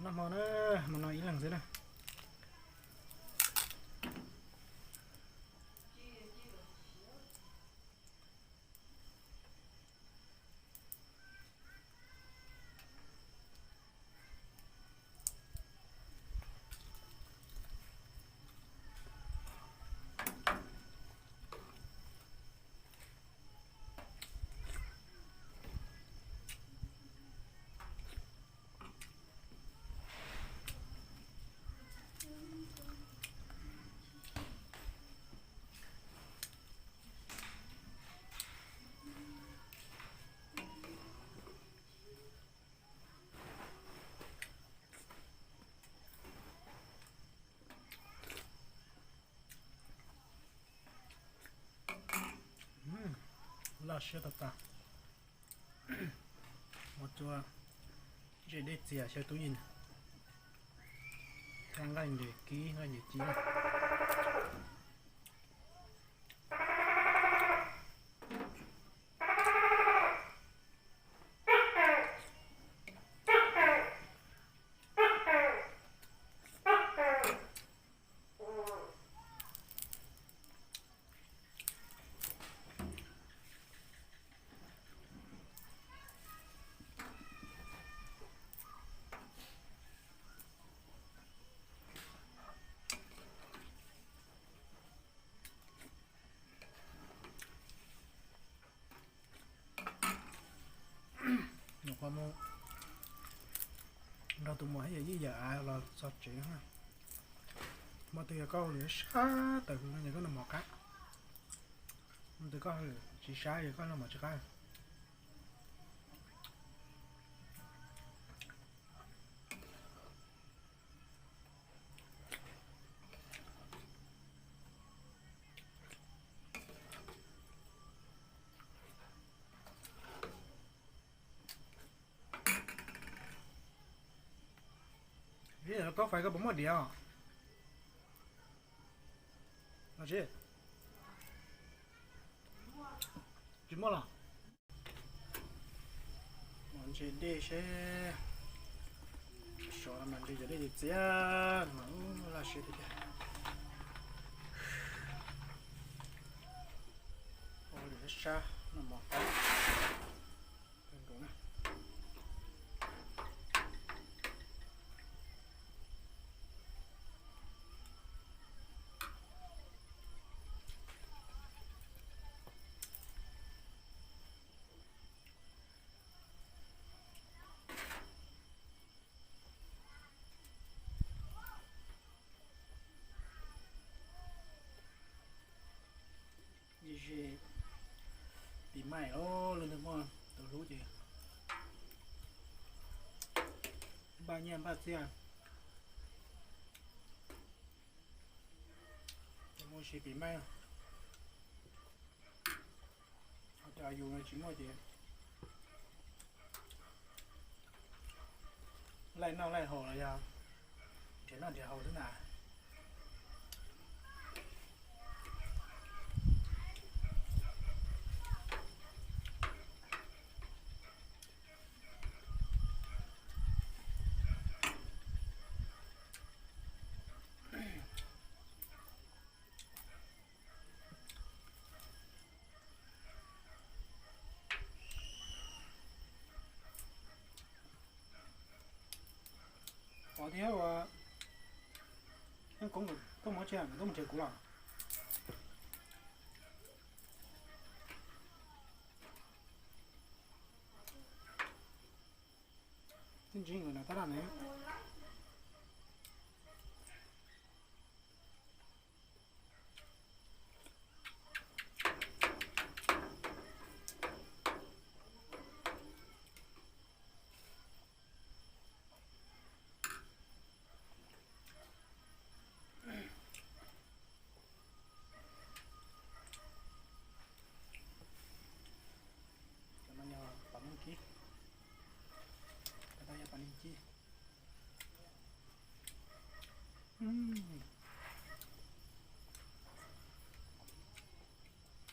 Hmo na, hmo no ib leeg xwb na. Loj siab tag tag. Ua txua ze dej txias xyaw tub yeej, thab nqaij ntes kib nqaij ntes ci. Nyuam qhuav mus nrog tus muam thiab yawm yij yawm av los txog tsev. Muaj tus yog koj hauj lwm sab tawm hws no ces koj noj mov qab. Muaj tus koj hauj lwm tsis sab ces koj noj mov tsis qab. Ib yam li koj fais koj puas muaj diav os? Los tsis, tsis muaj los? Los ntse dej seb, sov no mas ntse cov dej txias txias mas laj siab tiag tiag. Ua lwm sab sab no mos qab kawg nkaus na. Ze pis maij los leej twg muaj tus hlub ces npaj nyiaj npaj txiaj, mus ua si pis maij. Ho cov yus no tsis muaj ces laij noj laij haus los yog nrhiav noj nrhiav haus xwb ntag. Pov thiab ua, Yeej Koob, koj mus tsis, koj mus nrhiav kuv los? Twb ntsib nkawd na tab daj ne. Cov no yog pom neeg kib, cov no yog pom neeg kib.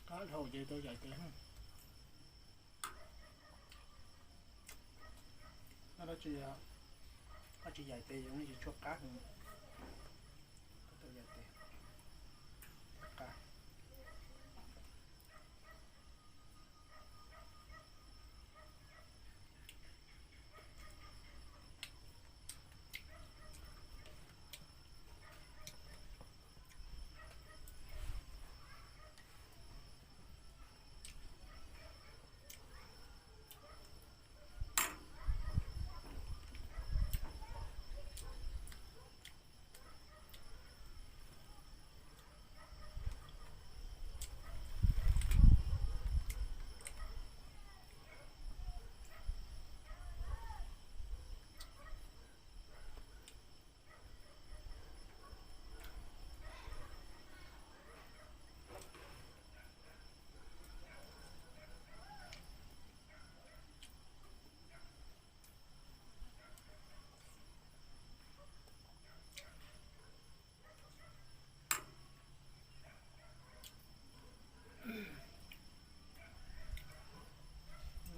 Qab dhau ces tau yam ces. Noj dab tsi? Tsis yaim tes, tsis tshua qab heev. Tau yaim tes, qab.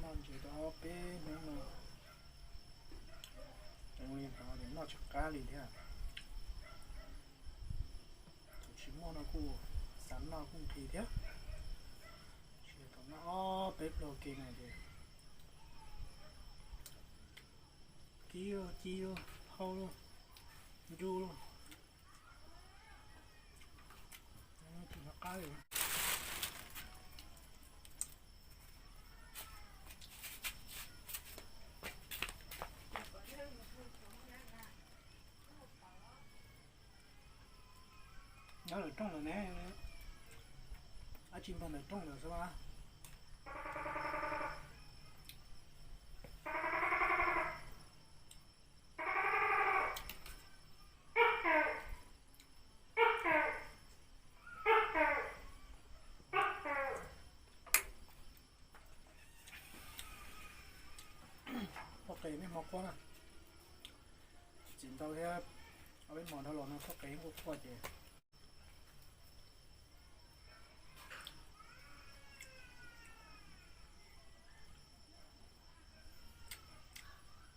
Noj ntses tau ob peb hnub no, li hnov noj tsis qab li thiab. Thaum tsis muaj no kuj xav noj kuj nqhis thiab. Tsis tau noj ob peb pluag ke na ces kib, kib, hau, ncu. Nyob lawm rooj lawm ne, dab tsi npog ntawm rooj lawm xwb a. Qhuav qe nej hmo quaj na, txiv ntau thiab, ob peb hmo dhau los no qhuav qe quaj quaj ces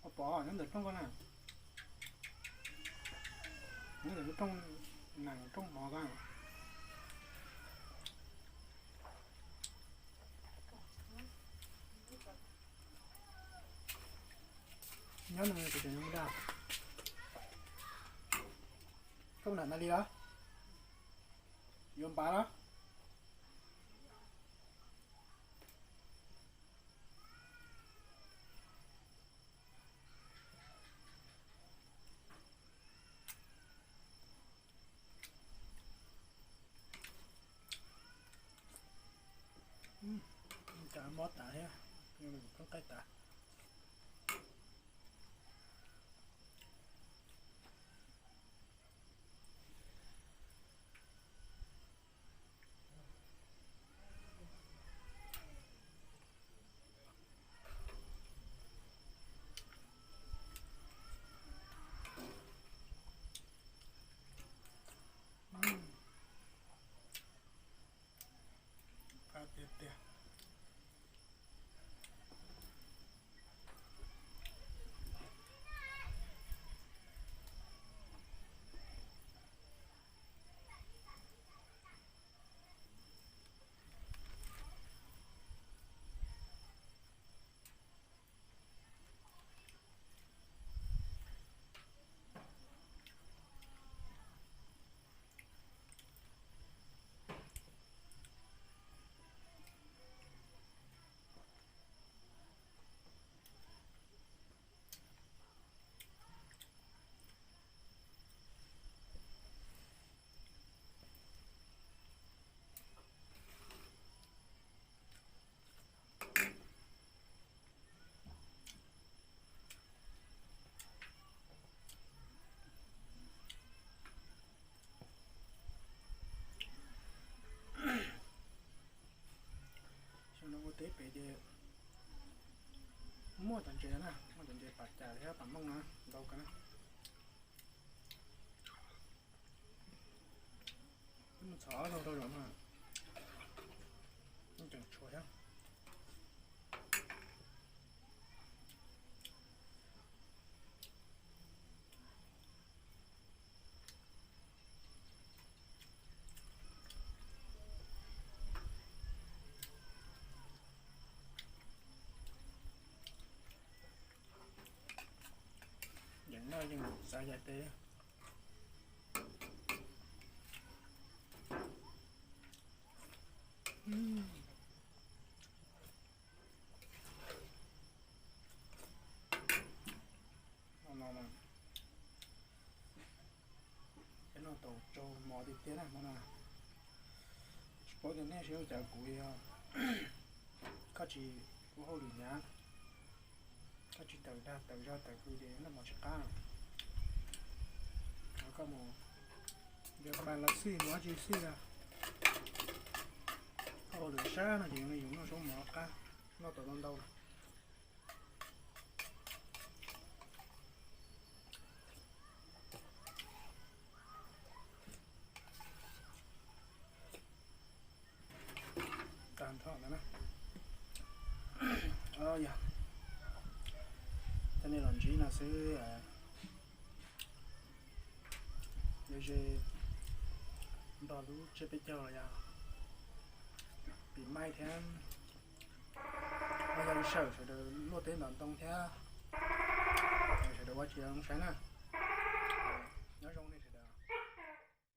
Ua pom nyob ntawm rooj ko na, nyob ntawm lub rooj, nyob rooj mov ko. Nyob no kuv tseem nyob dag, koj nram na li los yuav npav los. Cas mob tas thiab, qeeb qaib tas. Qab tiag tiag. Xyoo no ua teb pem ces muaj cov ntses na, muaj cov ntses pam cas thiab pam mooj na, ntau kawg na. Twb mus txhom ob zaug rau zaum no, tseem tshuav thiab. No yeej xav yam teb. No no, peb noj tau tsau mov tiag tiag na hmo no. Tsis paub tias nej sib ua cas, kuv yog koj tsis ua hauj lwm hnyav, koj tsis tawm dag tawm zog tawm hws ces noj mov tsis qab. Koj mus ncaws pas los xij mus dab tsi xij los, koj ua hauj lwm sab no ces yus noj zaub mov qab, noj tau ntau ntau. Tag nrho ntawd na. Yog, coj nej los ntsib no xwb. Yog ze nrog lub tsiab peb caug los yog pim maij thiab, yog lub sij hawm sawv daws luaj teb ntov ntoo thiab, sawv daws ua tsis zoo saib na.